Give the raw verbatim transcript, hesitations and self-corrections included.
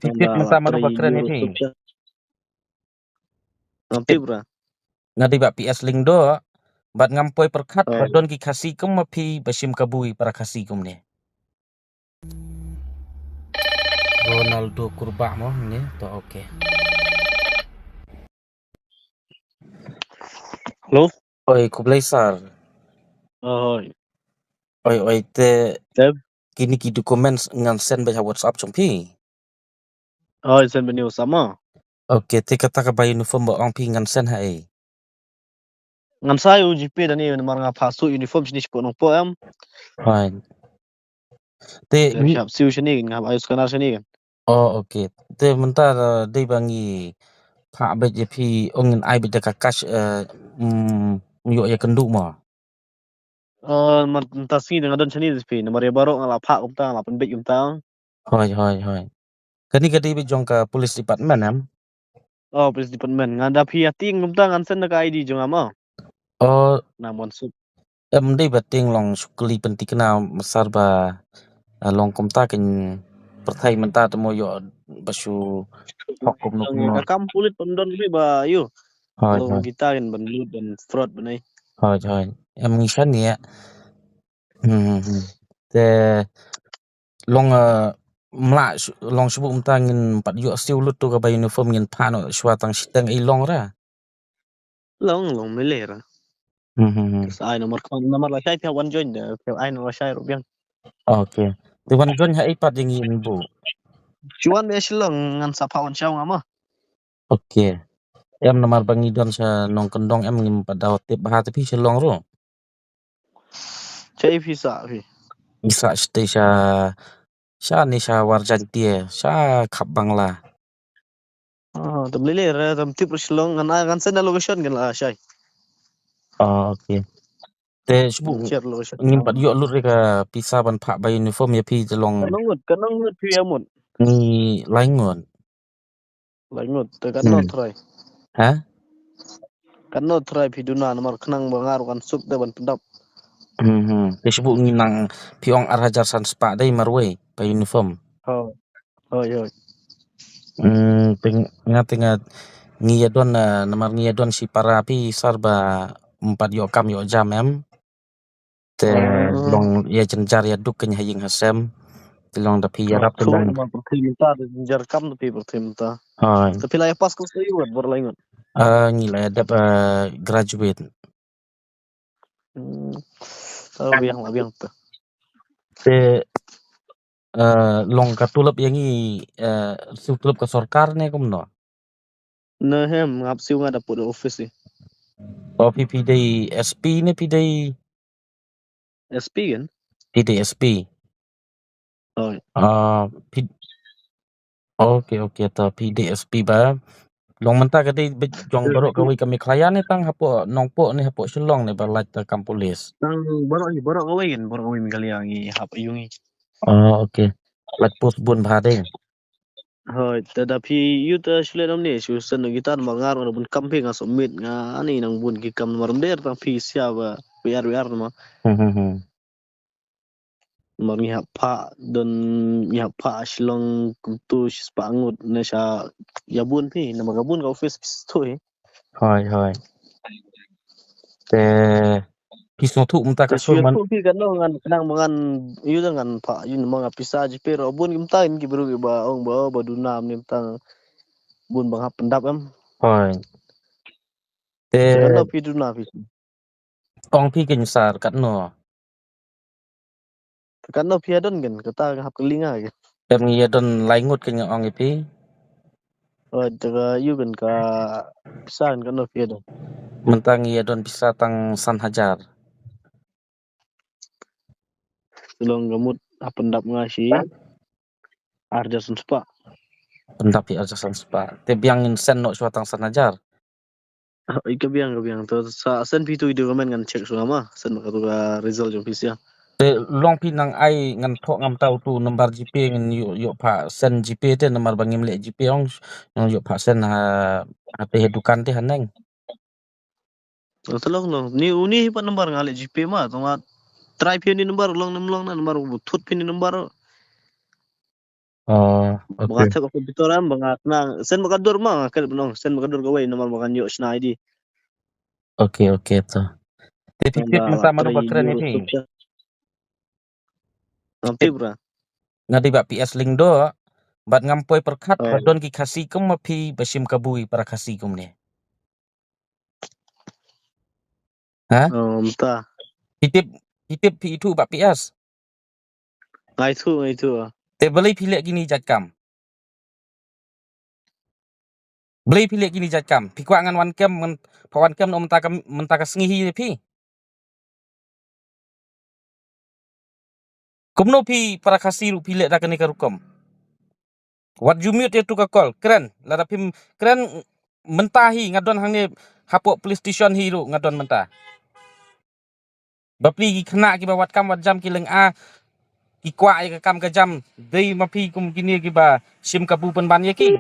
Phi tip mynta mano ba kren ïa phi. Ngam tip ra. Nga dei Bah P S Lyngdoh, bad ngam poi pyrkhat ba don ki Khasi kum ma phi ba shim kabu ïa para Khasi kumne. Ronaldo Kurbah mo ne, to okay. Hello? Oi, khublei sir. Oi. Oi, oi, te kine ki documents ngan send beit ha WhatsApp jong phi. Oi, send beit ha WhatsApp mo. Okay, te kata kaba uniform ba ong phi ngan send ha ei? Ngan sa ïa u GPay da ni namar nga phah suit uniform shane shapoh Nongpoh em. Oi. Te ngi hap siew shane, ngi hap ai scanner shane. Oh, okay. Te mynta dei ba ngi phah beit ïa phi, ong ngin ai beit da ka cash, eh, mm, ïoh ïa kynduh mo. Eh, mynta sngi da nga don shane da phi, namar ïa baroh nga la phah kumta, nga la pynbeit kumta. Hoi, hoi, hoi. Kane ka dei beit jong ka police department em? Oh, police department. Nga da phi ïa tieng kumta ngan send da ka ID jong nga mo. Oh. Na mon suk. Em dei ba tieng long shu kylli pynthikna ma sir ba, ah, long kumta kin pyrthei mynta te mo ïoh ba shu hok kumno kumno. Ka kam pulit pyndonkam ba ïoh. Hoi, hoi. Kita kin ban lut ban fraud ban ai. Hoi, hoi. Em ngi shaniah. Hmm, hmm, hmm. Te long, eh, mlah long shu buh mynta ngin pat ïoh siew lut tu kaba uniform ngin phah noh shuwa tang shiteng ei long ra. Long, long mele ra. Hmm, hmm, hmm. Sa ai namar kham, namar lashai phi wan join da, phi ai na lashai ruh biang. Okay. Te wan join ha ei pat ïa ngi in buh. Shu wan beit Shillong ngan sa phah wan shaw nga mo. Okay. Em namar ba ngi don sha Nongkyndong em ngim pat da tip bha te phi Shillong ruh. Sha ei phi sah phi? Ngi sah shatei sha, sha ne sha War Jaiñtia, sha khap Bangla. Ah, tam lele re, tam tip re Shillong, ngan, ngan send da location kan la shai. Ah, okay. Te shu buh ngim pat ïoh lut re ka pisa ban phah bai uniform ïa phi te long. Katno ngut, katno ngut phi ïa mut? Ngi lai ngut. Lai ngut, te katno trai? Ha? Katno trai phi duna namar khnang ba nga ruh kan suk te ban pyndap. Hmm, hmm. Te shu buh ngi nang phi ong ar hajar san spah dei marwei bai uniform. Hoi, hoi. Hmm, te nga te nga ngi ïa don, eh, namar ngi ïa don shi para phi sir ba ym pat ïoh kam ïoh jam em. Te long ïa jynjar ïa duk kynja ha ïing ha sem. Te long da phi ïarap te long. Namar pyrthei mynta da jynjar kam da phi pyrthei mynta. Hoi. Te phi la ïa pass course ïa wat bor lai ngut? Ah, ngi la ïa dep, eh, graduate. Hmm. Biang la biang te. Te, eh, long ka tulop ïa ngi, eh, siew tulop ka sorkar ne kumno? Ne hem, ngap siew nga da put office. O phi phi dei SP ne phi dei? SP kan? Phi dei SP. Oh. Ah, phi. Okay, okay, ta phi dei SP ba. Long mynta ka dei jong baroh kawei ka Meghalaya ne tang hapoh Nongpoh ne hapoh Shillong ne ba lait ta kam police? Tang baroh hi, baroh kawei kan, baroh kawei Meghalaya ngi hap ïa ngi. Oh, okay. Lait post bun bha dei. Hoi, te da phi ïa te shu leh namar ne shu send kita namar nga ruh bun kam phi nga submit nga ani nang bun ki kam namar ym dei tang phi sia ba wiar wiar namar. Hmm, hmm, hmm. Namar ngi hap phah don ngi hap phah Shillong kumtu shispah ngut ne sha ïa bun phi namar ka bun ka office phi shu hi. Hoi, hoi. Te phi sngewthuh mynta ka sur man. Phi kan ngan khnang ba ngan ïa ngan phah ïa ngan pisa GPay ruh bun kumta ki briew kiba ong ba ba duna mynta bun ba nga pyndap em. Hoi. Te katno phi duna phi? Ong phi kynja sar katno? Katno phi ïa don kan kata ka hap kylli nga kan. Em ngi ïa don lai ngut kynja ong ïa phi. Oh, te ka ïa kan ka pisa kan katno phi ïa don? Mynta ngi ïa don pisa tang san hajar. Te long ka mut hap pyndap nga shi ar hajar san spah. Pyndap phi ar hajar san spah. Te biang ngin send noh shuwa tang san hajar. Oi, ka biang, ka biang. To sa send phi tu i document ngan check shuwa ma. Send ka tu ka result jong phi sia. Te long phi nang ai ngan thoh ngam tau tu number GPay ngan ïoh ïoh phah send GPay te number ba ngim leh GPay ong ngan ïoh phah send ha ha te ha dukan te ha neng. Te long long ni uni hi pat number nga leh GPay ma to nga try phi ni number long nem long na number bu thut phi ni number. Oh, ba nga okay. Thep ka computer am, ba nga kena send ba ka dur ma, nga klet ba nong send ba ka dur kawei namar ba ngan ïoh shna I D. Okay, okay to. Te phi tip mynta mano ba kren ïa phi? Nga tip ra. Nga dei Bah P S Lyngdoh, bad ngam poi pyrkhat ba don ki Khasi kum ma phi ba shim kabu ïa para Khasi kumne. Ha? Oh, mynta. Phi tip, phi tip phi ithuh Bah P S? Nga ithuh, nga ithuh. Te balei phi leh kine jait kam? Balei phi leh kine jait kam? Phi kwah ngan wan kem, ngan pha wan kem noh mynta ka, mynta ka sngi hi ïa phi? Kumno phi para Khasi ruh phi leh da kane ka rukom? Wat ju mute ïa tu ka call. Kren, lada phim kren mynta hi nga don hangne hapoh police station hi ruh nga don mynta. Bapli ki khynnah kiba wat kam wat jam ki lynga, ki kwah ïa ka kam ka jam, dei ma phi kum kine kiba shim kabu pynban ïa ki.